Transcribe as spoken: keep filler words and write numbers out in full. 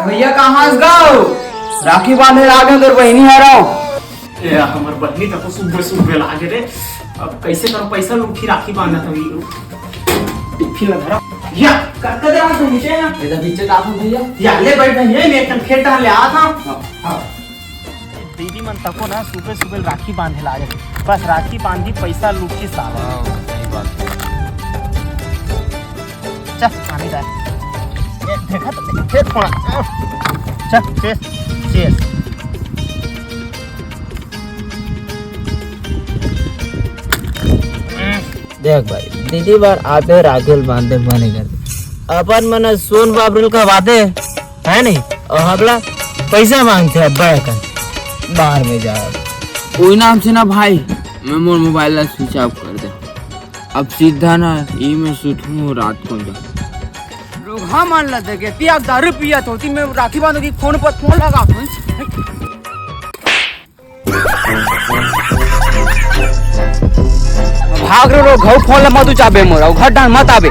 भैया, कहाँ हस गो? राखी बांधे ला आगे तोर बहिनी हरव। ए, हमर बहिनी तको सुबह सुबह लागे रे। अब कैसे करो, पैसा लूटी, राखी बांधत हवी। टिफिन ला धरा। या, कतका देर आ तू नीचे ना? इधर नीचे का था भैया? या, ले बैठ भैया, मैं एक ठन खेत डाल ले आ था। हाँ। दीदी मन तको ना सुबह सुबह राखी बांधे ला आगे। बस राखी बांधी, पैसा लूटी साला। हाँ, सही बात है। चल, पानी डाल। ए, देखा तो देख, फेर फोड़ा। चल, चेस, चेस। देख भाई, दीदी बर आबे राखी ल बांधे बने कर। अपन मन सोन बाबरिल का वादे, है नहीं? और हमला पैसा मांगथे अब्बड़ अकन। बाहर में जा। कोई नाम से ना भाई, मैं मोर मोबाइल ला स्विच ऑफ कर दे। अब सीधा ना ई में सुतहूँ रात को जा। लोग हाँ मान ला देखे, पिया दारू पिया तो होती, मैं राखी बांधो की फोन पर फोन लगा फोन। भाग रे रो, घऊ फोन ला मत उचाबे मोर, अउ घर डाल मत आबे।